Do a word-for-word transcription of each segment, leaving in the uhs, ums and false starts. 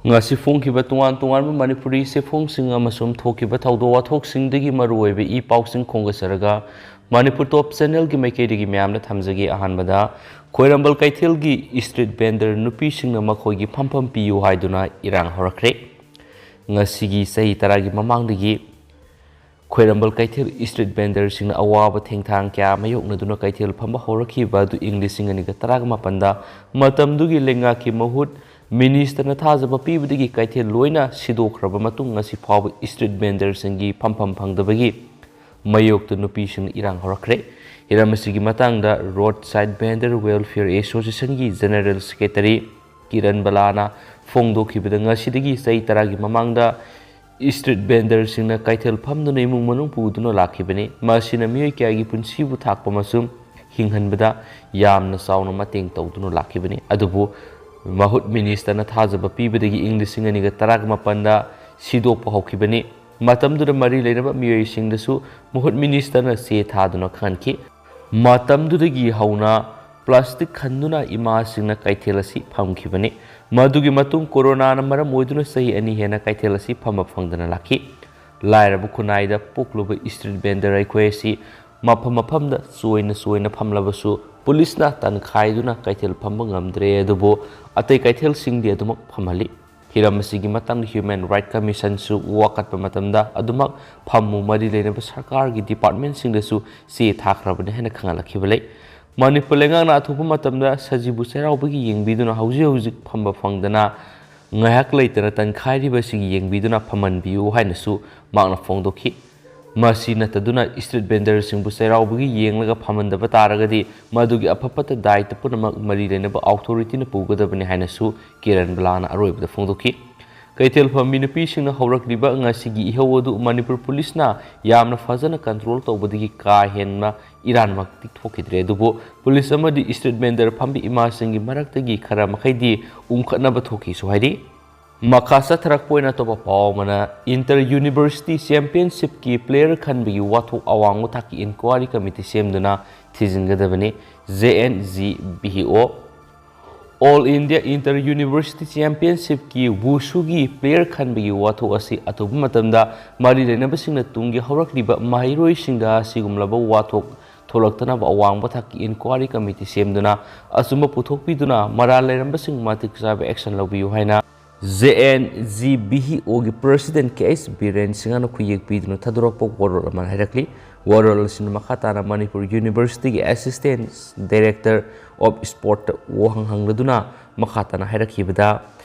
ꯉꯁꯤ ꯐꯣꯡꯈꯤꯕ ꯇꯣꯉꯥꯟ ꯇꯣꯉꯥꯟꯕ ꯃꯅꯤꯄꯨꯔꯤ ꯆꯦꯐꯣꯡꯁꯤꯡ ꯑꯃꯁꯨꯡ ꯊꯣꯛꯈꯤꯕ ꯊꯧꯗꯣꯛ ꯋꯥꯊꯣꯛꯁꯤꯡꯗꯒꯤ ꯃꯔꯨꯑꯣꯏꯕ ꯏ ꯄꯥꯎꯁꯤꯡ ꯈꯣꯝꯒꯠꯆꯔꯒ ꯃꯅꯤꯄꯨꯔ ꯇꯣꯞ ꯆꯦꯅꯦꯜꯒꯤ ꯃꯥꯏꯀꯩꯗꯒꯤ ꯃꯌꯥꯝꯗ ꯊꯝꯖꯒꯦ꯫ ꯑꯍꯥꯟꯕꯗ, ꯈ꯭ꯋꯥꯏꯔꯝꯕꯟ ꯀꯩꯊꯦꯜꯒꯤ ꯏꯁꯇ꯭ꯔꯤꯠ ꯚꯦꯟꯗꯔ ꯅꯨꯄꯤꯁꯤꯡꯅ ꯃꯈꯣꯏꯒꯤ ꯐꯝꯐꯝ ꯄꯤꯌꯨ ꯍꯥꯏꯗꯨꯅ ꯏꯔꯥꯡ ꯍꯧꯔꯛꯈ꯭ꯔꯦ꯫ ꯉꯁꯤꯒꯤ ꯆꯍꯤ ꯇꯔꯥꯒꯤ ꯃꯃꯥꯡꯗꯒꯤ ꯈ꯭ꯋꯥꯏꯔꯝꯕꯟ ꯀꯩꯊꯦꯜ ꯏꯁꯇ꯭ꯔꯤꯠ ꯚꯦꯟꯗꯔꯁꯤꯡꯅ ꯑꯋꯥꯕ ꯊꯦꯡꯊꯥꯡ ꯀꯌꯥ ꯃꯥꯌꯣꯛꯅꯗꯨꯅ ꯀꯩꯊꯦꯜ ꯐꯝꯕ ꯍꯧꯔꯛꯈꯤꯕ ꯑꯗꯨ ꯏꯪ ꯂꯤꯁꯤꯡ ꯑꯅꯤꯒ ꯇꯔꯥꯒ ꯃꯥꯄꯟꯗ ꯃꯇꯝꯗꯨꯒꯤ ꯂꯩꯉꯥꯛꯀꯤ ꯃꯍꯨꯠ ꯃꯤꯅꯤꯁꯇꯔꯅ ꯊꯥꯖꯕ ꯄꯤꯕꯗꯒꯤ ꯀꯩꯊꯦꯜ ꯂꯣꯏꯅ ꯁꯤꯗꯣꯛꯈ꯭ꯔꯕ ꯃꯇꯨꯡ, ꯉꯁꯤ ꯐꯥꯎꯕ ꯏꯁꯇ꯭ꯔꯤꯠ ꯚꯦꯟꯗꯔꯁꯤꯡꯒꯤ ꯐꯝꯐꯝ ꯐꯪꯗꯕꯒꯤ ꯃꯥꯌꯣꯛꯇ ꯅꯨꯄꯤꯁꯤꯡꯅ ꯏꯔꯥꯡ ꯍꯧꯔꯛꯈ꯭ꯔꯦ꯫ ꯍꯤꯔꯝ ꯑꯁꯤꯒꯤ ꯃꯇꯥꯡꯗ ꯔꯣꯗ ꯁꯥꯏꯠ ꯚꯦꯟꯗꯔ ꯋꯦꯜꯐꯤꯌꯔ ꯑꯦꯁꯣꯁꯤꯌꯦꯁꯟꯒꯤ ꯖꯦꯅꯔꯦꯜ ꯁꯦꯀ꯭ꯔꯦꯇꯔꯤ ꯀꯤꯔꯟ ꯕꯂꯥꯅ ꯐꯣꯡꯗꯣꯛꯈꯤꯕꯗ, ꯉꯁꯤꯗꯒꯤ ꯆꯍꯤ ꯇꯔꯥꯒꯤ ꯃꯃꯥꯡꯗ ꯏꯁꯇ꯭ꯔꯤꯠ ꯚꯦꯟꯗꯔꯁꯤꯡꯅ ꯀꯩꯊꯦꯜ ꯐꯝꯗꯨꯅ ꯏꯃꯨꯡ ꯃꯅꯨꯡ ꯄꯨꯗꯨꯅ ꯂꯥꯛꯈꯤꯕꯅꯤ꯫ ꯃꯁꯤꯅ ꯃꯤꯑꯣꯏ ꯀꯌꯥꯒꯤ ꯄꯨꯟꯁꯤꯕꯨ ꯊꯥꯛꯄ ꯑꯃꯁꯨꯡ ꯍꯤꯡꯍꯟꯕꯗ ꯌꯥꯝꯅ ꯆꯥꯎꯅ ꯃꯇꯦꯡ ꯇꯧꯗꯨꯅ ꯂꯥꯛꯈꯤꯕꯅꯤ꯫ ꯑꯗꯨꯕꯨ ꯃꯍꯨꯠ ꯃꯤꯅꯤꯁꯇꯔꯅ ꯊꯥꯖꯕ ꯄꯤꯕꯗꯒꯤ ꯏꯪ ꯂꯤꯁꯤꯡ ꯑꯅꯤꯒ ꯇꯔꯥꯒ ꯃꯥꯄꯟꯗ ꯁꯤꯗꯣꯛꯄ ꯍꯧꯈꯤꯕꯅꯤ꯫ ꯃꯇꯝꯗꯨꯗ ꯃꯔꯤ ꯂꯩꯅꯕ ꯃꯤꯑꯣꯏꯁꯤꯡꯗꯁꯨ ꯃꯍꯨꯠ ꯃꯤꯅꯤꯁꯇꯔꯅ ꯆꯦ ꯊꯥꯗꯨꯅ ꯈꯪꯍꯟꯈꯤ꯫ ꯃꯇꯝꯗꯨꯗꯒꯤ ꯍꯧꯅ ꯄ꯭ꯂꯥꯁꯇꯤꯛ ꯈꯟꯗꯨꯅ ꯏꯃꯥꯁꯤꯡꯅ ꯀꯩꯊꯦꯜ ꯑꯁꯤ ꯐꯝꯈꯤꯕꯅꯤ꯫ ꯃꯗꯨꯒꯤ ꯃꯇꯨꯡ ꯀꯣꯔꯣꯅꯥꯅ ꯃꯔꯝ ꯑꯣꯏꯗꯨꯅ ꯆꯍꯤ ꯑꯅꯤ ꯍꯦꯟꯅ ꯀꯩꯊꯦꯜ ꯑꯁꯤ ꯐꯝꯕ ꯐꯪꯗꯅ ꯂꯥꯛꯈꯤ꯫ ꯂꯥꯏꯔꯕ ꯈꯨꯟꯅꯥꯏꯗ ꯄꯣꯛꯂꯨꯕ ꯏꯁꯇ꯭ꯔꯤꯠ ꯚꯦꯟꯗꯔ ꯑꯩꯈꯣꯏ ꯑꯁꯤ ꯃꯐꯝ ꯃꯐꯝꯗ ꯆꯣꯏꯅ ꯆꯣꯏꯅ ꯐꯝꯂꯕꯁꯨ ꯄꯨꯂꯤꯁꯅ ꯇꯟꯈꯥꯏꯗꯨꯅ ꯀꯩꯊꯦꯜ ꯐꯝꯕ ꯉꯝꯗ꯭ꯔꯦ, ꯑꯗꯨꯕꯨ ꯑꯇꯩ ꯀꯩꯊꯦꯜꯁꯤꯡꯗꯤ ꯑꯗꯨꯃꯛ ꯐꯝꯍꯜꯂꯤ꯫ ꯍꯤꯔꯝ ꯑꯁꯤꯒꯤ ꯃꯇꯥꯡꯗ ꯍ꯭ꯌꯨꯃꯦꯟ ꯔꯥꯏꯠ ꯀꯃꯤꯁꯟꯁꯨ ꯋꯥꯀꯠꯄ ꯃꯇꯝꯗ ꯑꯗꯨꯃꯛ ꯐꯝꯃꯨ ꯃꯔꯤ ꯂꯩꯅꯕ ꯁꯔꯀꯥꯔꯒꯤ ꯗꯤꯄꯥꯔꯠꯃꯦꯟꯁꯤꯡꯗꯁꯨ ꯆꯦ ꯊꯥꯈ꯭ꯔꯕꯅꯤ ꯍꯥꯏꯅ ꯈꯪꯍꯜꯂꯛꯈꯤꯕ ꯂꯩ꯫ ꯃꯅꯤꯄꯨꯔ ꯂꯩꯉꯥꯛꯅ ꯑꯊꯨꯕ ꯃꯇꯝꯗ ꯁꯖꯤꯕꯨ ꯆꯩꯔꯥꯎꯕꯒꯤ ꯌꯦꯡꯕꯤꯗꯨꯅ ꯍꯧꯖꯤꯛ ꯍꯧꯖꯤꯛ ꯐꯝꯕ ꯐꯪꯗꯅ ꯉꯥꯏꯍꯥꯛ ꯂꯩꯇꯅ ꯇꯟꯈꯥꯏꯔꯤꯕꯁꯤꯒꯤ ꯌꯦꯡꯕꯤꯗꯨꯅ ꯐꯝꯍꯟꯕꯤꯌꯨ ꯍꯥꯏꯅꯁꯨ ꯃꯍꯥꯛꯅ ꯐꯣꯡꯗꯣꯛꯈꯤ꯫ ꯃꯁꯤ ꯅꯠꯇꯗꯨꯅ ꯏꯁꯇ꯭ꯔꯤꯠ ꯚꯦꯟꯗꯔꯁꯤꯡꯕꯨ ꯆꯩꯔꯥꯎꯕꯒꯤ ꯌꯦꯡꯂꯒ ꯐꯝꯍꯟꯗꯕ ꯇꯥꯔꯒꯗꯤ ꯃꯗꯨꯒꯤ ꯑꯐ ꯐꯠꯇ ꯗꯥꯏꯇ ꯄꯨꯝꯅꯃꯛ ꯃꯔꯤ ꯂꯩꯅꯕ ꯑꯣꯊꯣꯔꯤꯇꯤꯅ ꯄꯨꯒꯗꯕꯅꯤ ꯍꯥꯏꯅꯁꯨ ꯀꯤꯔꯟ ꯕꯂꯥꯅ ꯑꯔꯣꯏꯕꯗ ꯐꯣꯡꯗꯣꯛꯈꯤ꯫ ꯀꯩꯊꯦꯜ ꯐꯝꯕꯤ ꯅꯨꯄꯤꯁꯤꯡꯅ ꯍꯧꯔꯛꯂꯤꯕ ꯉꯁꯤꯒꯤ ꯏꯍꯧ ꯑꯗꯨ ꯃꯅꯤꯄꯨꯔ ꯄꯨꯂꯤꯁꯅ ꯌꯥꯝꯅ ꯐꯖꯅ ꯀꯟꯇ꯭ꯔꯣꯜ ꯇꯧꯕꯗꯒꯤ ꯀꯥ ꯍꯦꯟꯅ ꯏꯔꯥꯟꯃꯛꯇꯤ ꯊꯣꯛꯈꯤꯗ꯭ꯔꯦ, ꯑꯗꯨꯕꯨ ꯄꯨꯂꯤꯁ ꯑꯃꯗꯤ ꯏꯁꯇ꯭ꯔꯤꯠ ꯚꯦꯟꯗꯔ ꯐꯝꯕꯤ ꯏꯃꯥꯁꯤꯡꯒꯤ ꯃꯔꯛꯇꯒꯤ ꯈꯔ ꯃꯈꯩꯗꯤ ꯎꯪꯈꯠꯅꯕ ꯊꯣꯛꯈꯤꯁꯨ ꯍꯥꯏꯔꯤ꯫ ꯃꯈꯥ ꯆꯠꯊꯔꯛꯄ ꯑꯣꯏꯅ ꯑꯇꯣꯞꯄ ꯄꯥꯎ ꯑꯃꯅ, ꯏꯟꯇꯔ ꯌꯨꯅꯤꯚꯔꯁꯤꯇꯤ ꯆꯦꯝꯄꯤꯌꯟꯁꯤꯞꯀꯤ ꯄ꯭ꯂꯦꯌꯔ ꯈꯟꯕꯒꯤ ꯋꯥꯊꯣꯛ ꯑꯋꯥꯡꯕ ꯊꯥꯛꯀꯤ ꯏꯟꯀ꯭ꯋꯥꯔꯤ ꯀꯃꯤꯇꯤ ꯁꯦꯝꯗꯨꯅ ꯊꯤꯖꯤꯟꯒꯗꯕꯅꯤ꯫ ꯖꯦ ꯑꯦꯟ ꯖꯤ ꯕꯤ ꯑꯣ꯫ All India Inter University Championshipꯀꯤ ꯋꯨꯁꯨꯒꯤ player ꯈꯟꯕꯒꯤ ꯋꯥꯊꯣꯛ ꯑꯁꯤ ꯑꯊꯨꯕ ꯃꯇꯝꯗ ꯃꯔꯤ ꯂꯩꯅꯕꯁꯤꯡꯅ ꯇꯨꯡꯒꯤ ꯍꯧꯔꯛꯂꯤꯕ ꯃꯍꯩꯔꯣꯏꯁꯤꯡꯗ ꯑꯁꯤꯒꯨꯝꯂꯕ ꯋꯥꯊꯣꯛ ꯊꯣꯛꯂꯛꯇꯅꯕ ꯑꯋꯥꯡꯕ ꯊꯥꯛꯀꯤ inquiry committee ꯁꯦꯝꯗꯨꯅ ꯑꯆꯨꯝꯕ ꯄꯨꯊꯣꯛꯄꯤꯗꯨꯅ ꯃꯔꯥꯜ ꯂꯩꯔꯝꯕꯁꯤꯡ ꯃꯇꯤꯛ ꯆꯥꯕ action ꯂꯧꯕꯤꯌꯨ ꯍꯥꯏꯅ J N G B H O ꯒꯤ president K H ꯕꯤꯔꯦꯟ ꯁꯤꯡꯍꯅ ꯈꯨꯌꯦꯛ ꯄꯤꯗꯨꯅ ꯊꯥꯗꯣꯔꯛꯄ ꯋꯥꯔꯣꯜ ꯑꯃꯅ ꯍꯥꯏꯔꯛꯂꯤ꯫ ꯋꯥꯔꯣꯜ ꯑꯁꯤꯅ ꯃꯈꯥ ꯇꯥꯅ ꯃꯅꯤꯄꯨꯔ University ꯒꯤ Assistant Director of Sport ꯇ ꯋꯥꯍꯪ ꯍꯪꯂꯗꯨꯅ ꯃꯈꯥ ꯇꯥꯅ ꯍꯥꯏꯔꯛꯈꯤꯕꯗ,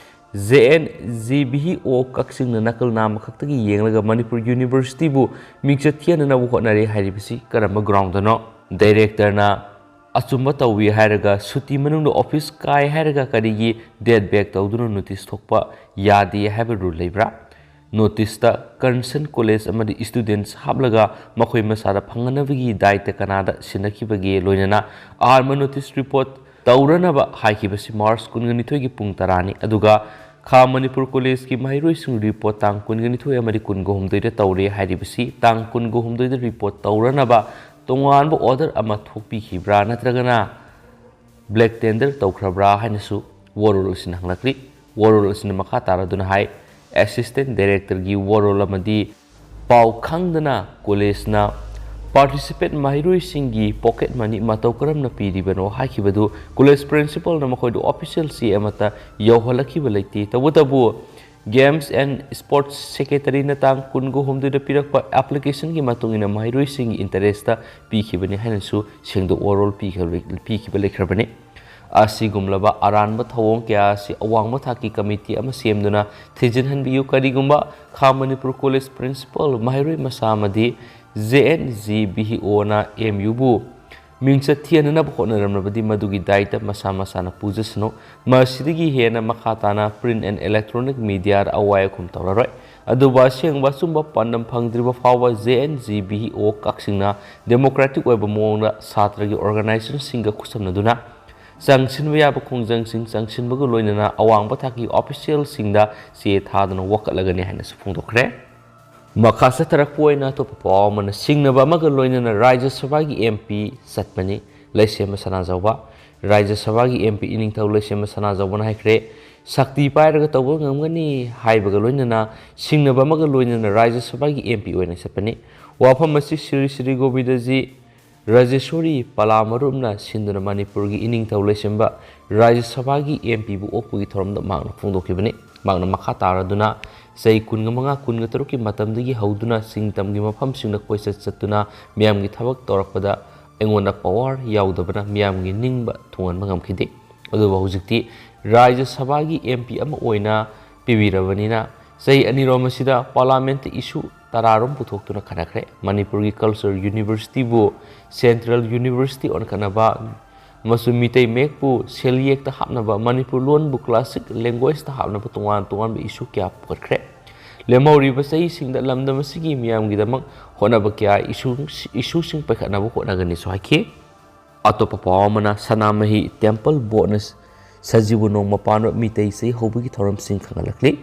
J N G B H O ꯀꯛꯆꯤꯡꯅ ꯅꯀꯜ ꯅꯥꯝꯃ ꯈꯛꯇꯒꯤ ꯌꯦꯡꯂꯒ ꯃꯅꯤꯄꯨꯔ University ꯕꯨ ꯃꯤꯡꯆꯠ ꯊꯤꯍꯟꯅꯅꯕ ꯍꯣꯠꯅꯔꯦ ꯍꯥꯏꯔꯤꯕꯁꯤ ꯀꯔꯝꯕ ground ꯅꯣ? Director ꯅ ꯑꯆꯨꯝꯕ ꯇꯧꯏ ꯍꯥꯏꯔꯒ ꯁꯨꯇꯤ ꯃꯅꯨꯡꯗ office ꯀꯥꯏ ꯍꯥꯏꯔꯒ ꯀꯔꯤꯒꯤ date back ꯇꯧꯗꯨꯅ notice ꯊꯣꯛꯄ ꯌꯥꯗꯦ ꯍꯥꯏꯕ rule ꯂꯩꯕ꯭ꯔꯥ? Notice ꯇ concerned college ꯑꯃꯗꯤ students ꯍꯥꯞꯂꯒ ꯃꯈꯣꯏ ꯃꯁꯥꯗ ꯐꯪꯅꯅꯕꯒꯤ ꯗꯥꯏꯇ ꯀꯅꯥꯗ ꯁꯤꯟꯅꯈꯤꯕꯒꯦ? ꯂꯣꯏꯅꯅ ꯑꯍꯥꯟꯕ notice report ꯇꯧꯔꯅꯕ ꯍꯥꯏꯈꯤꯕꯁꯤ March ꯀꯨꯟꯒ ꯅꯤꯊꯣꯏꯒꯤ ꯄꯨꯡ ꯇꯔꯥꯅꯤ꯫ ꯑꯗꯨꯒ ꯈꯥ ꯃꯅꯤꯄꯨꯔ College ꯀꯤ ꯃꯍꯩꯔꯣꯏꯁꯤꯡ report ꯇꯥꯡ ꯀꯨꯟꯒ ꯅꯤꯊꯣꯏ ꯑꯃꯗꯤ ꯀꯨꯟꯒ ꯍꯨꯝꯗꯣꯏꯗ ꯇꯧꯔꯦ ꯍꯥꯏꯔꯤꯕꯁꯤ ꯇꯥꯡ ꯀꯨꯟꯒ ꯍꯨꯝꯗꯣꯏꯗ report ꯇꯧꯔꯅꯕ ꯇꯣꯉꯥꯟꯕ order ꯑꯃ ꯊꯣꯛꯄꯤꯈꯤꯕ꯭ꯔꯥ ꯅꯠꯇ꯭ꯔꯒꯅ black tender ꯇꯧꯈ꯭ꯔꯕ꯭ꯔꯥ ꯍꯥꯏꯅꯁꯨ ꯋꯥꯔꯣꯜ ꯑꯁꯤꯅ ꯍꯪꯂꯛꯂꯤ꯫ ꯋꯥꯔꯣꯜ ꯑꯁꯤꯅ ꯃꯈꯥ ꯇꯥꯔꯗꯨꯅ ꯍꯥꯏ, Assistant Director ꯒꯤ ꯋꯥꯔꯣꯜ ꯑꯃꯗꯤ ꯄꯥꯎ ꯈꯪꯗꯅ college ꯅ participant ꯃꯍꯩꯔꯣꯏꯁꯤꯡꯒꯤ pocket money ꯃꯇꯧ ꯀꯔꯝꯅ ꯄꯤꯔꯤꯕꯅꯣ ꯍꯥꯏꯈꯤꯕꯗꯨ college principal ꯅ ꯃꯈꯣꯏꯗ official ꯆꯦ ꯑꯃꯠꯇ ꯌꯧꯍꯜꯂꯛꯈꯤꯕ ꯂꯩꯇꯦ꯫ ꯇꯧꯕꯇꯕꯨ Games and Sports Secretary ꯅ ꯇꯥꯡ ꯀꯨꯟꯒ ꯍꯨꯝꯗꯣꯏꯗ ꯄꯤꯔꯛꯄ application ꯒꯤ ꯃꯇꯨꯡ ꯏꯟꯅ ꯃꯍꯩꯔꯣꯏꯁꯤꯡꯒꯤ interest ꯇ ꯄꯤꯈꯤꯕꯅꯤ ꯍꯥꯏꯅꯁꯨ ꯁꯦꯡꯗꯣꯛ ꯋꯥꯔꯣꯜ ꯄꯤꯈꯤꯕ ꯂꯩꯈ꯭ꯔꯕꯅꯤ꯫ ꯑꯁꯤꯒꯨꯝꯂꯕ ꯑꯔꯥꯟꯕ ꯊꯧꯑꯣꯡ ꯀꯌꯥ ꯑꯁꯤ ꯑꯋꯥꯡꯕ ꯊꯥꯛꯀꯤ committee ꯑꯃ ꯁꯦꯝꯗꯨꯅ ꯊꯤꯖꯤꯟꯍꯟꯕꯤꯌꯨ꯫ ꯀꯔꯤꯒꯨꯝꯕ ꯈꯥ ꯃꯅꯤꯄꯨꯔ College principal ꯃꯍꯩꯔꯣꯏ ꯃꯆꯥ ꯑꯃꯗꯤ J N G B H O ꯅ M U ꯕꯨ ꯃꯤꯡꯆꯠ ꯊꯤꯍꯟꯅꯅꯕ ꯍꯣꯠꯅꯔꯝꯂꯕꯗꯤ ꯃꯗꯨꯒꯤ ꯗꯥꯏꯇ ꯃꯁꯥ ꯃꯁꯥꯅ ꯄꯨꯖꯁꯅꯨ꯫ ꯃꯁꯤꯗꯒꯤ ꯍꯦꯟꯅ ꯃꯈꯥ ꯇꯥꯅ print and electronic media ꯗ ꯑꯋꯥꯏ ꯑꯈꯨꯝ ꯇꯧꯔꯔꯣꯏ꯫ ꯑꯗꯨꯕꯨ ꯑꯁꯦꯡꯕ ꯑꯆꯨꯝꯕ ꯄꯥꯟꯗꯝ ꯐꯪꯗ꯭ꯔꯤꯕ ꯐꯥꯎꯕ J N G B H O ꯀꯛꯆꯤꯡꯅ democratic ꯑꯣꯏꯕ ꯃꯑꯣꯡꯗ ꯁꯥꯇ꯭ꯔꯒꯤ organization ꯁꯤꯡꯒ ꯈꯨꯠꯁꯝꯅꯗꯨꯅ ꯆꯪꯁꯤꯟꯕ ꯌꯥꯕ ꯈꯣꯡꯖꯪꯁꯤꯡ ꯆꯪꯁꯤꯟꯕꯒ ꯂꯣꯏꯅꯅ ꯑꯋꯥꯡꯕ ꯊꯥꯛꯀꯤ official ꯁꯤꯡꯗ ꯆꯦ ꯊꯥꯗꯨꯅ ꯋꯥꯀꯠꯂꯒꯅꯤ ꯍꯥꯏꯅꯁꯨ ꯐꯣꯡꯗꯣꯛꯈ꯭ꯔꯦ꯫ ꯃꯈꯥ ꯆꯠꯊꯔꯛꯄ ꯑꯣꯏꯅ ꯑꯇꯣꯞꯄ ꯄꯥꯎ ꯑꯃꯅ ꯁꯤꯡꯅꯕ ꯑꯃꯒ ꯂꯣꯏꯅꯅ ꯔꯥꯖ꯭ꯌ ꯁꯚꯥꯒꯤ M P ꯆꯠꯄꯅꯤ꯫ ꯂꯩꯁꯦꯝꯕ ꯁꯅꯥꯖꯥꯎꯕ ꯔꯥꯖ꯭ꯌ ꯁꯚꯥꯒꯤ ꯑꯦꯝ ꯄꯤ ꯏꯅꯤꯡꯊꯧ ꯂꯩꯁꯦꯝꯕ ꯁꯅꯥꯖꯥꯎꯕꯅ ꯍꯥꯏꯈ꯭ꯔꯦ, ꯁꯛꯇꯤ ꯄꯥꯏꯔꯒ ꯇꯧꯕ ꯉꯝꯒꯅꯤ ꯍꯥꯏꯕꯒ ꯂꯣꯏꯅꯅ ꯁꯤꯡꯅꯕ ꯑꯃꯒ ꯂꯣꯏꯅꯅ ꯔꯥꯖ꯭ꯌ ꯁꯚꯥꯒꯤ ꯑꯦꯝ ꯄꯤ ꯑꯣꯏꯅ ꯆꯠꯄꯅꯤ꯫ ꯋꯥꯐꯝ ꯑꯁꯤ ꯁ꯭ꯔꯤ ꯁ꯭ꯔꯤ ꯒꯣꯕꯤꯟꯗꯖꯤ ꯔꯥꯖꯦꯁ꯭ꯋꯔꯤ ꯄꯂꯥꯃꯔꯨꯞꯅ ꯁꯤꯟꯗꯨꯅ ꯃꯅꯤꯄꯨꯔꯒꯤ ꯏꯅꯤꯡꯊꯧ ꯂꯩꯁꯦꯝꯕ ꯔꯥꯖ꯭ꯌ ꯁꯚꯥꯒꯤ ꯑꯦꯝ ꯄꯤꯕꯨ ꯑꯣꯛꯄꯒꯤ ꯊꯧꯔꯝꯗ ꯃꯍꯥꯛꯅ ꯐꯣꯡꯗꯣꯛꯈꯤꯕꯅꯤ꯫ ꯃꯍꯥꯛꯅ ꯃꯈꯥ ꯇꯥꯔꯗꯨꯅ, ꯆꯍꯤ ꯀꯨꯟꯃꯉꯥ ꯀꯨꯟꯇꯔꯨꯛꯀꯤ ꯃꯇꯝꯗꯒꯤ ꯍꯧꯗꯨꯅ ꯆꯤꯡ ꯇꯝꯒꯤ ꯃꯐꯝꯁꯤꯡꯗ ꯀꯣꯏꯆꯠ ꯆꯠꯇꯨꯅ ꯃꯤꯌꯥꯝꯒꯤ ꯊꯕꯛ ꯇꯧꯔꯛꯄꯗ ꯑꯩꯉꯣꯟꯗ ꯄꯋꯥꯔ ꯌꯥꯎꯗꯕꯅ ꯃꯤꯌꯥꯝꯒꯤ ꯅꯤꯡꯕ ꯊꯨꯡꯍꯟꯕ ꯉꯝꯈꯤꯗꯦ꯫ ꯑꯗꯨꯕꯨ ꯍꯧꯖꯤꯛꯇꯤ ꯔꯥꯖ꯭ꯌ ꯁꯚꯥꯒꯤ ꯑꯦꯝ ꯄꯤ ꯑꯃ ꯑꯣꯏꯅ ꯄꯤꯕꯤꯔꯕꯅꯤꯅ ꯆꯍꯤ ꯑꯅꯤꯔꯣꯝ ꯑꯁꯤꯗ ꯄꯥꯔꯂꯥꯃꯦꯟꯠꯇ ꯏꯁꯨ ꯇꯔꯥꯔꯣꯝ ꯄꯨꯊꯣꯛꯇꯨꯅ ꯈꯟꯅꯈ꯭ꯔꯦ꯫ ꯃꯅꯤꯄꯨꯔꯒꯤ ꯀꯜꯆꯔ ꯌꯨꯅꯤꯚꯔꯁꯤꯇꯤꯕꯨ ꯁꯦꯟꯇ꯭ꯔꯦꯜ ꯌꯨꯅꯤꯚꯔꯁꯤꯇꯤ ꯑꯣꯟꯈꯠꯅꯕ ꯑꯃꯁꯨꯡ ꯃꯤꯇꯩ ꯃꯌꯦꯛꯄꯨ ꯁꯦꯜꯌꯦꯛꯇ ꯍꯥꯞꯅꯕ, ꯃꯅꯤꯄꯨꯔ ꯂꯣꯟꯕꯨ ꯀ꯭ꯂꯥꯁꯤꯛ ꯂꯦꯡꯒ꯭ꯋꯦꯖꯇ ꯍꯥꯞꯅꯕ ꯇꯣꯉꯥꯟ ꯇꯣꯉꯥꯟꯕ ꯏꯁꯨ ꯀꯌꯥ ꯄꯨꯈꯠꯈ꯭ꯔꯦ꯫ ꯂꯦꯝꯍꯧꯔꯤꯕ ꯆꯍꯤꯁꯤꯡꯗ ꯂꯝꯗꯝ ꯑꯁꯤꯒꯤ ꯃꯤꯌꯥꯝꯒꯤꯗꯃꯛ ꯍꯣꯠꯅꯕ ꯀꯌꯥ ꯏꯁꯨ, ꯏꯁꯨꯁꯤꯡ ꯄꯥꯏꯈꯠꯅꯕ ꯍꯣꯠꯅꯒꯅꯤꯁꯨ ꯍꯥꯏꯈꯤ꯫ ꯑꯇꯣꯞꯄ ꯄꯥꯎ ꯑꯃꯅ, ꯁꯅꯥꯃꯍꯤ ꯇꯦꯝꯄꯜ ꯕꯣꯔꯗꯅ ꯁꯖꯤꯕꯨ ꯅꯣꯡꯃ ꯄꯥꯟꯕ ꯃꯤꯇꯩ ꯆꯍꯤ ꯍꯧꯕꯒꯤ ꯊꯧꯔꯝꯁꯤꯡ ꯈꯪꯍꯜꯂꯛꯂꯤ꯫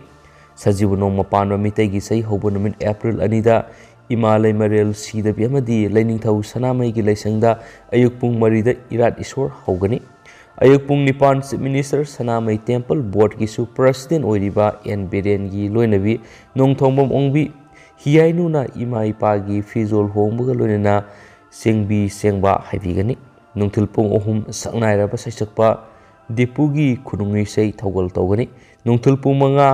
ꯁꯖꯤꯕꯨ ꯅꯣꯡꯃ ꯄꯥꯟꯕ ꯃꯤꯇꯩꯒꯤ ꯆꯍꯤ ꯍꯧꯕ ꯅꯨꯃꯤꯠ ꯑꯦꯄ꯭ꯔꯤꯜ ꯑꯅꯤꯗ ꯏꯃꯥ ꯂꯩꯃꯔꯦꯜ ꯁꯤꯗꯕꯤ ꯑꯃꯗꯤ ꯂꯩꯅꯤꯡꯊꯧ ꯁꯅꯥꯃꯍꯤꯒꯤ ꯂꯥꯏꯁꯪꯗ ꯑꯌꯨꯛ ꯄꯨꯡ ꯃꯔꯤꯗ ꯏꯔꯥꯠ ꯏꯁꯣꯔ ꯍꯧꯒꯅꯤ꯫ ꯑꯌꯨꯛ ꯄꯨꯡ ꯅꯤꯄꯥꯟ Chief Minister ꯁꯅꯥꯃꯍꯤ ꯇꯦꯝꯄꯜ ꯕꯣꯔꯗꯀꯤꯁꯨ president ꯑꯣꯏꯔꯤꯕ ꯑꯦꯟ ꯕꯤꯔꯦꯟꯒꯤ ꯂꯣꯏꯅꯕꯤ ꯅꯣꯡꯊꯣꯝꯕꯝ ꯑꯣꯡꯕꯤ ꯍꯤꯌꯥꯏꯅꯨꯅ ꯏꯃꯥ ꯏꯄꯥꯒꯤ ꯐꯤꯖꯣꯜ ꯍꯣꯡꯕꯒ ꯂꯣꯏꯅꯅ ꯆꯦꯡꯕꯤ ꯆꯦꯡꯕꯥ ꯍꯥꯏꯕꯤꯒꯅꯤ꯫ ꯅꯨꯡꯊꯤꯜ ꯄꯨꯡ ꯑꯍꯨꯝ ꯁꯛꯅꯥꯏꯔꯕ ꯁꯩꯁꯛꯄ ꯗꯤꯄꯨꯒꯤ ꯈꯨꯅꯨꯡ ꯏꯁꯩ ꯊꯧꯒꯜ ꯇꯧꯒꯅꯤ꯫ ꯅꯨꯡꯊꯤꯜ ꯄꯨꯡ ꯃꯉꯥ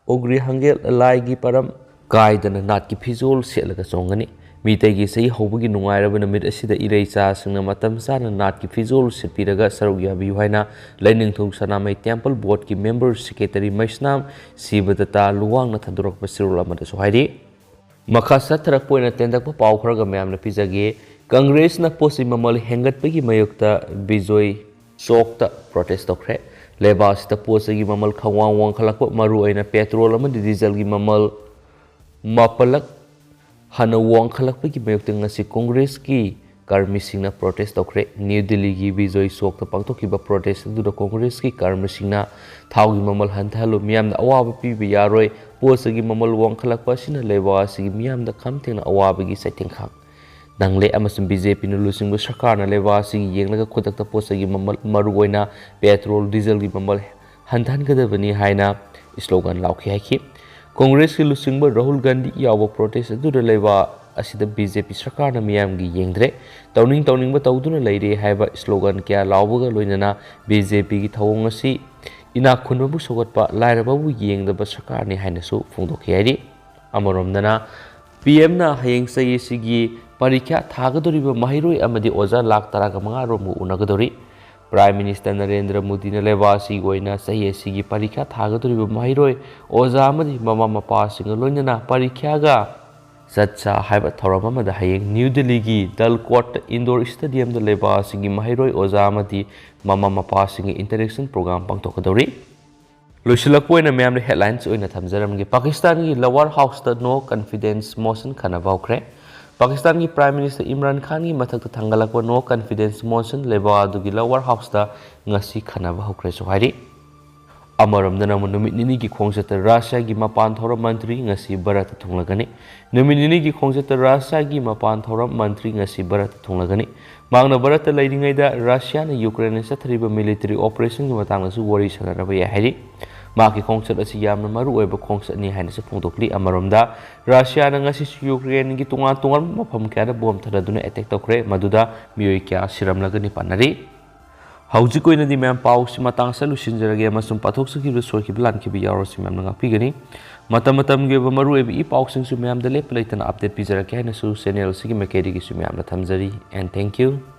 ꯑꯣꯒ꯭ꯔꯤ ꯍꯪꯒꯦꯜ ꯂꯥꯏꯒꯤ ꯄꯔꯝ ꯀꯥꯏꯗꯅ ꯅꯥꯠꯀꯤ ꯐꯤꯖꯣꯜ ꯁꯦꯠꯂꯒ ꯆꯣꯡꯒꯅꯤ꯫ ꯃꯤꯇꯩꯒꯤ ꯆꯍꯤ ꯍꯧꯕꯒꯤ ꯅꯨꯡꯉꯥꯏꯔꯕ ꯅꯨꯃꯤꯠ ꯑꯁꯤꯗ ꯏꯔꯩꯆꯥꯁꯤꯡꯅ ꯃꯇꯝ ꯆꯥꯅ ꯅꯥꯠꯀꯤ ꯐꯤꯖꯣꯜ ꯁꯦꯠꯄꯤꯔꯒ ꯁꯔꯨꯛ ꯌꯥꯕꯤꯌꯨ ꯍꯥꯏꯅ ꯂꯥꯏꯅꯤꯡꯊꯧ ꯁꯅꯥꯃꯍꯤ ꯇꯦꯝꯄꯜ ꯕꯣꯔꯗꯀꯤ member secretary ꯃꯩꯁꯅꯥꯝ ꯁꯤꯕꯗꯠꯇ ꯂꯨꯋꯥꯡꯅ ꯊꯥꯗꯣꯔꯛꯄ ꯆꯦꯔꯣꯜ ꯑꯃꯗꯁꯨ ꯍꯥꯏꯔꯤ꯫ ꯃꯈꯥ ꯆꯠꯊꯔꯛꯄ ꯑꯣꯏꯅ ꯇꯦꯟꯇꯛꯄ ꯄꯥꯎ ꯈꯔꯒ ꯃꯌꯥꯝꯅ ꯄꯤꯖꯒꯦ꯫ ꯀꯪꯒ꯭ꯔꯦꯁꯅ ꯄꯣꯠ ꯆꯩ ꯃꯃꯜ ꯍꯦꯟꯒꯠꯄꯒꯤ ꯃꯥꯌꯣꯛꯇ ꯕꯤꯖꯣꯏ ꯆꯣꯛꯇ protest ꯇꯧꯈ꯭ꯔꯦ꯫ ꯂꯩꯕꯥꯛ ꯑꯁꯤꯗ ꯄꯣꯠ ꯆꯩꯒꯤ ꯃꯃꯜ ꯈꯪꯋꯥꯡ ꯋꯥꯡꯈꯠꯂꯛꯄ, ꯃꯔꯨꯑꯣꯏꯅ petrol ꯑꯃꯗꯤ dieselꯒꯤ ꯃꯃꯜ ꯃꯥꯄꯜꯂꯛ ꯍꯟꯅ ꯋꯥꯡꯈꯠꯂꯛꯄꯒꯤ ꯃꯥꯌꯣꯛꯇ ꯉꯁꯤ ꯀꯪꯒ꯭ꯔꯦꯁꯀꯤ ꯀꯔꯃꯤꯁꯤꯡꯅ protest ꯇꯧꯈ꯭ꯔꯦ꯫ ꯅ꯭ꯌꯨ ꯗꯤꯜꯂꯤꯒꯤ ꯕꯤꯖꯣꯏ ꯆꯣꯛꯇ ꯄꯥꯡꯊꯣꯛꯈꯤꯕ protest ꯑꯗꯨꯗ ꯀꯪꯒ꯭ꯔꯦꯁꯀꯤ ꯀꯔꯃꯤꯁꯤꯡꯅ ꯊꯥꯎꯒꯤ ꯃꯃꯜ ꯍꯟꯊꯍꯜꯂꯨ, ꯃꯤꯌꯥꯝꯗ ꯑꯋꯥꯕ ꯄꯤꯕ ꯌꯥꯔꯣꯏ, ꯄꯣꯠ ꯆꯩꯒꯤ ꯃꯃꯜ ꯋꯥꯡꯈꯠꯂꯛꯄ ꯑꯁꯤꯅ ꯂꯩꯕꯥꯛ ꯑꯁꯤꯒꯤ ꯃꯤꯌꯥꯝꯗ ꯈꯝ ꯊꯦꯡꯅ ꯑꯋꯥꯕꯒꯤ ꯆꯩꯊꯦꯡ ꯈꯥꯡ ꯅꯪꯂꯦ ꯑꯃꯁꯨꯡ ꯕꯤ ꯖꯦ ꯄꯤꯅ ꯂꯨꯆꯤꯡꯕ ꯁꯔꯀꯥꯔꯅ ꯂꯩꯕꯥꯛ ꯑꯁꯤꯒꯤ ꯌꯦꯡꯂꯒ ꯈꯨꯗꯛꯇ ꯄꯣꯠ ꯆꯩꯒꯤ ꯃꯃꯜ, ꯃꯔꯨꯑꯣꯏꯅ ꯄꯦꯇ꯭ꯔꯣꯜ, ꯗꯤꯖꯜꯒꯤ ꯃꯃꯜ ꯍꯟꯊꯍꯟꯒꯗꯕꯅꯤ ꯍꯥꯏꯅ ꯁ꯭ꯂꯣꯒꯥꯟ ꯂꯥꯎꯈꯤ ꯍꯥꯏꯈꯤ꯫ ꯀꯣꯡꯒ꯭ꯔꯦꯁꯀꯤ ꯂꯨꯆꯤꯡꯕ ꯔꯥꯍꯨꯜ ꯒꯥꯟꯙꯤ ꯌꯥꯎꯕ ꯄ꯭ꯔꯣꯇꯦꯁ ꯑꯗꯨꯗ ꯂꯩꯕꯥꯛ ꯑꯁꯤꯗ ꯕꯤ ꯖꯦ ꯄꯤ ꯁꯔꯀꯥꯔꯅ ꯃꯤꯌꯥꯝꯒꯤ ꯌꯦꯡꯗ꯭ꯔꯦ, ꯇꯧꯅꯤꯡ ꯇꯧꯅꯤꯡꯕ ꯇꯧꯗꯨꯅ ꯂꯩꯔꯦ ꯍꯥꯏꯕ ꯁ꯭ꯂꯣꯒꯥꯟ ꯀꯌꯥ ꯂꯥꯎꯕꯒ ꯂꯣꯏꯅꯅ ꯕꯤ ꯖꯦ ꯄꯤꯒꯤ ꯊꯧꯑꯣꯡ ꯑꯁꯤ ꯏꯅꯥꯛ ꯈꯨꯟꯕꯕꯨ ꯁꯧꯒꯠꯄ, ꯂꯥꯏꯔꯕꯕꯨ ꯌꯦꯡꯗꯕ ꯁꯔꯀꯥꯔꯅꯤ ꯍꯥꯏꯅꯁꯨ ꯐꯣꯡꯗꯣꯛꯈꯤ ꯍꯥꯏꯔꯤ꯫ ꯑꯃꯔꯣꯝꯗꯅ, ꯄꯤ ꯑꯦꯝꯅ ꯍꯌꯦꯡ ꯆꯍꯤ ꯑꯁꯤꯒꯤ ꯄꯔꯤꯈ꯭ꯌꯥ ꯊꯥꯒꯗꯧꯔꯤꯕ ꯃꯍꯩꯔꯣꯏ ꯑꯃꯗꯤ ꯑꯣꯖꯥ ꯂꯥꯈ ꯇꯔꯥꯒ ꯃꯉꯥ ꯔꯣꯝꯒ ꯎꯅꯒꯗꯧꯔꯤ꯫ ꯄ꯭ꯔꯥꯏꯝ ꯃꯤꯅꯤꯁꯇꯔ ꯅꯔꯦꯟꯗ꯭ꯔ ꯃꯣꯗꯤꯅ ꯂꯩꯕꯥꯛ ꯑꯁꯤꯒꯤ ꯑꯣꯏꯅ ꯆꯍꯤ ꯑꯁꯤꯒꯤ ꯄꯔꯤꯈ꯭ꯌꯥ ꯊꯥꯒꯗꯧꯔꯤꯕ ꯃꯍꯩꯔꯣꯏ, ꯑꯣꯖꯥ ꯑꯃꯗꯤ ꯃꯃꯥ ꯃꯄꯥꯁꯤꯡꯒ ꯂꯣꯏꯅꯅ ꯄꯔꯤꯈ꯭ꯌꯥꯒ ꯆꯠꯆꯥ ꯍꯥꯏꯕ ꯊꯧꯔꯝ ꯑꯃꯗ ꯍꯌꯦꯡ ꯅ꯭ꯌꯨ ꯗꯤꯜꯂꯤꯒꯤ ꯗꯜ ꯀꯣꯔꯠ ꯏꯟꯗꯣꯔ ꯁ꯭ꯇꯦꯗꯤꯌꯝꯗ ꯂꯩꯕꯥꯛ ꯑꯁꯤꯒꯤ ꯃꯍꯩꯔꯣꯏ, ꯑꯣꯖꯥ ꯑꯃꯗꯤ ꯃꯃꯥ ꯃꯄꯥꯁꯤꯡꯒꯤ ꯏꯟꯇꯔꯦꯛꯁꯟ ꯄ꯭ꯔꯣꯒ꯭ꯔꯥꯝ ꯄꯥꯡꯊꯣꯛꯀꯗꯧꯔꯤ꯫ ꯂꯣꯏꯁꯤꯜꯂꯛꯄ ꯑꯣꯏꯅ ꯃꯌꯥꯝꯗ ꯍꯦꯗꯂꯥꯏꯟꯁ ꯑꯣꯏꯅ ꯊꯝꯖꯔꯝꯒꯦ꯫ ꯄꯥꯀꯤꯁꯇꯥꯟꯒꯤ ꯂꯋꯥꯔ ꯍꯥꯎꯁꯇ ꯅꯣ ꯀꯟꯐꯤꯗꯦꯟꯁ ꯃꯣꯁꯟ ꯈꯟꯅꯕ ꯍꯧꯈ꯭ꯔꯦ꯫ ꯄꯥꯀꯤꯁꯇꯥꯟꯒꯤ ꯄ꯭ꯔꯥꯏꯝ ꯃꯤꯅꯤꯁꯇꯔ ꯏꯝꯔꯥꯟ ꯈꯥꯟꯒꯤ ꯃꯊꯛꯇ ꯊꯥꯡꯒꯠꯂꯛꯄ ꯅꯣ ꯀꯟꯐꯤꯗꯦꯟꯁ ꯃꯣꯁꯟ ꯂꯩꯕꯥꯛ ꯑꯗꯨꯒꯤ ꯂꯋꯥꯔ ꯍꯥꯎꯁꯇ ꯉꯁꯤ ꯈꯟꯅꯕ ꯍꯧꯈ꯭ꯔꯦꯁꯨ ꯍꯥꯏꯔꯤ꯫ ꯑꯃꯔꯣꯝꯗꯅ ꯑꯃꯨꯛ ꯅꯨꯃꯤꯠ ꯅꯤꯅꯤꯒꯤ ꯈꯣꯡꯆꯠꯇ ꯔꯁꯤꯌꯥꯒꯤ ꯃꯄꯥꯟ ꯊꯧꯔꯝ ꯃꯟꯇ꯭ꯔꯤ ꯉꯁꯤ ꯚꯥꯔꯠꯇ ꯊꯨꯡꯂꯒꯅꯤ꯫ ꯅꯨꯃꯤꯠ ꯅꯤꯅꯤꯒꯤ ꯈꯣꯡꯆꯠꯇ ꯔꯁꯤꯌꯥꯒꯤ ꯃꯄꯥꯟ ꯊꯧꯔꯝ ꯃꯟꯇ꯭ꯔꯤ ꯉꯁꯤ ꯚꯥꯔꯠꯇ ꯊꯨꯡꯂꯒꯅꯤ꯫ ꯃꯍꯥꯛꯅ ꯚꯥꯔꯠꯇ ꯂꯩꯔꯤꯉꯩꯗ ꯔꯁꯤꯌꯥꯅ ꯌꯨꯀ꯭ꯔꯦꯟꯗ ꯆꯠꯊꯔꯤꯕ ꯃꯤꯂꯤꯇꯔꯤ ꯑꯣꯄꯔꯦꯁꯟꯒꯤ ꯃꯇꯥꯡꯗꯁꯨ ꯋꯥꯔꯤ ꯁꯥꯟꯅꯔꯕ ꯌꯥꯏ ꯍꯥꯏꯔꯤ꯫ ꯃꯍꯥꯛꯀꯤ ꯈꯣꯡꯆꯠ ꯑꯁꯤ ꯌꯥꯝꯅ ꯃꯔꯨ ꯑꯣꯏꯕ ꯈꯣꯡꯆꯠꯅꯤ ꯍꯥꯏꯅꯁꯨ ꯐꯣꯡꯗꯣꯛꯂꯤ꯫ ꯑꯃꯔꯣꯝꯗ, ꯔꯁꯤꯌꯥꯅ ꯉꯁꯤꯁꯨ ꯌꯨꯀ꯭ꯔꯦꯟꯒꯤ ꯇꯣꯉꯥꯟ ꯇꯣꯉꯥꯟꯕ ꯃꯐꯝ ꯀꯌꯥꯗ ꯕꯣꯝ ꯊꯥꯗꯗꯨꯅ ꯑꯦꯇꯦꯛ ꯇꯧꯈ꯭ꯔꯦ, ꯃꯗꯨꯗ ꯃꯤꯑꯣꯏ ꯀꯌꯥ ꯁꯤꯔꯝꯂꯒꯅꯤ ꯄꯥꯅꯔꯤ꯫ ꯍꯧꯖꯤꯛ ꯑꯣꯏꯅꯗꯤ ꯃꯌꯥꯝ ꯄꯥꯎꯁꯤ ꯃꯇꯥꯡ ꯑꯁꯤꯗ ꯂꯣꯏꯁꯤꯟꯖꯔꯒꯦ, ꯑꯃꯁꯨꯡ ꯄꯥꯊꯣꯛꯆꯈꯤꯕ ꯁꯣꯏꯈꯤꯕ ꯂꯥꯟꯈꯤꯕ ꯌꯥꯎꯔꯁꯨ ꯃꯌꯥꯝꯅ ꯉꯥꯛꯄꯤꯒꯅꯤ꯫ ꯃꯇꯝ ꯃꯇꯝꯒꯤ ꯑꯣꯏꯕ ꯃꯔꯨꯑꯣꯏꯕ ꯏ ꯄꯥꯎꯁꯤꯡꯁꯨ ꯃꯌꯥꯝꯗ ꯂꯦꯞꯄ ꯂꯩꯇꯅ ꯑꯞꯗꯦꯠ ꯄꯤꯖꯔꯛꯀꯦ ꯍꯥꯏꯅꯁꯨ ꯆꯦꯅꯦꯜ ꯑꯁꯤꯒꯤ ꯃꯥꯏꯀꯩꯗꯒꯤꯁꯨ ꯃꯌꯥꯝꯅ ꯊꯝꯖꯔꯤ꯫ And thank you꯫